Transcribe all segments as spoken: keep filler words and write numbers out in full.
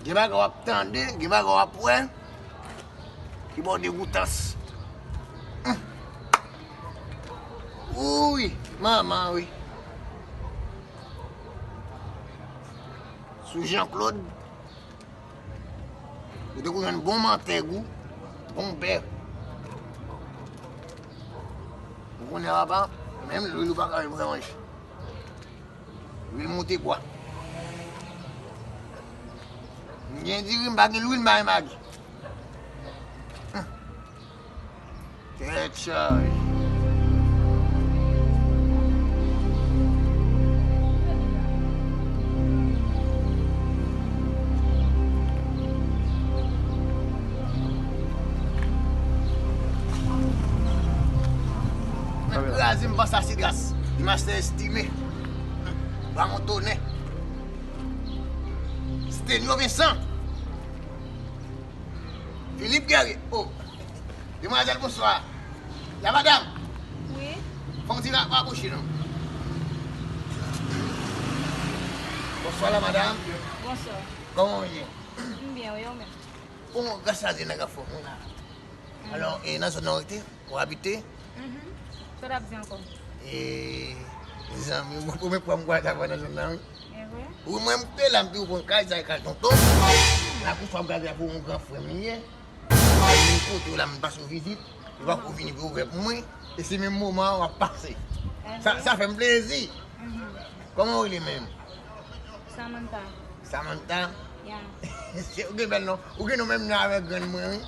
Gen bagay w ap tande, gen bagay w ap wè. Ki ba w degoutans. Hum. Wi, manman wi. Sou Jean Claude, ou te kou jwenn bon mantèg ou, bon bè. Ou konnen papa, menm lwil ou pa ka jwenn manje. Lwil moute bwa. M gen diri, m pa gen lwil, m pa gen magi. Hum. Tèt chaje. Mwen kraze, m panse a Sidras. Di mastè Estime. Ba mwen tonè. Stenyo Vincent. Philippe Guerrier. Oh. Demwazèl, bonswa. La madam. Wi. Fè yon ti ra-, rapwoche non. Bonswa la madam. Bonswa. Kòman w ye? M byen, wi, ou menm? Bon, gras a Dye, nèg anfòm wi la. Alò, e nan zòn nan w rete? Ou abite? Mhm. Sa w t ap di ankò? E, zanmi, mwen premye fwa m kwaze avè w nan zòn nan wi. E vre? Wi, mwen m te la, m te konn kay sa, e kay tonton. La kou sa w gade a pou yon gran frè m li ye. Mwen vin kote w la, m pase w vizit. Ou pa ko vini pou ouvè pou mwen. E se menm moman an w ap pase. Sa, sa fè m plezi. Mhm. Kòman w rele menm? Samantha. Samantha? Ya. Ou gen bèl non. Ou gen non menm non avèk grann mwen wi.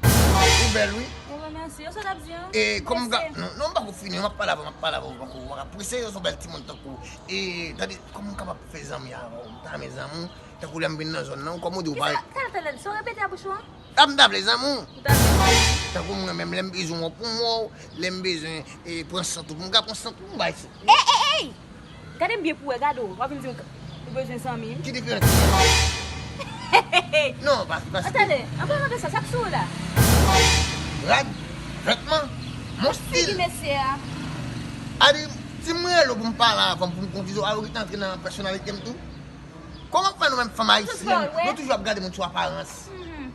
Ou bèl wi. Mwen remèsye. Yo sa t ap di an? E kòm m ka, non, non, m pa ko fini, m ap pale avè w, m ap pale avè w, m pa ko, m pa ka prese, yo se yon bèl timoun tankou w. E tande, kòman m kapab fè zanmi avè w? M ta renmen zanmi w. Tankou lè m vin nan zòn nan, kòm ou di w pa. Kisa, talè, talè, sa w repete a bouch ou an? A m ta vle zanmi w. Ou ta vle zanmi? Tankou mwen menm, lè m bezwen w pou m wè w, lè m bezwen, e, pran sant ou pou m ka pran sant ou, m bay sant ou. Ey, ey, ey! Gade m byen pou wè, gade w, w ap vin di m ou bezwen zanmi m. Ki diferans ki gen? Non, pa, pa. Atande, an palan de sa, sa k sou ou la? Rad, vètman, mon stil. Figi mesye a. A di, si m rele w pou m pale avè w, pou m konfize w, a ou gentan antre nan pèsonalite m tou. Kòman fè nou menm fanm ayisyèn, nou toujou ap gade moun sou aparans? Mhm.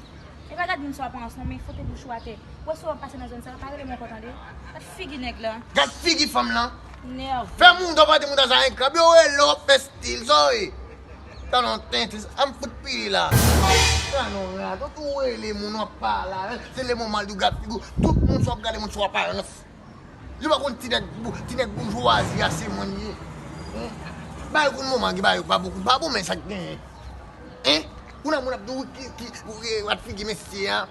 E pa gade moun sou aparans non, men fote bouch ou atè. Wè si w ap pase nan zòn sa, pa rele m ankò tande. Gad figi nèg la. Gad figi fanm lan. Nève. Fè moun dòpate moun sa enkrab, yo rele w ap fè stil, sa w ye. Talon tenten, a m fout pile la. Talon rad, ou tou rele moun w ap pale la, se le moman l di w gad figi w. Tout moun sou ap gade moun sou aparans. Yo pa konn ti nèg bou-, ti nèg boujwazi a se mwen li ye. Hein? Bagay konn moman gen bagay yo pa bon, pa bon men sa k genyen. Hein? Ou nan moun ap di w ki, ki, ou, e, wat figi mesye a.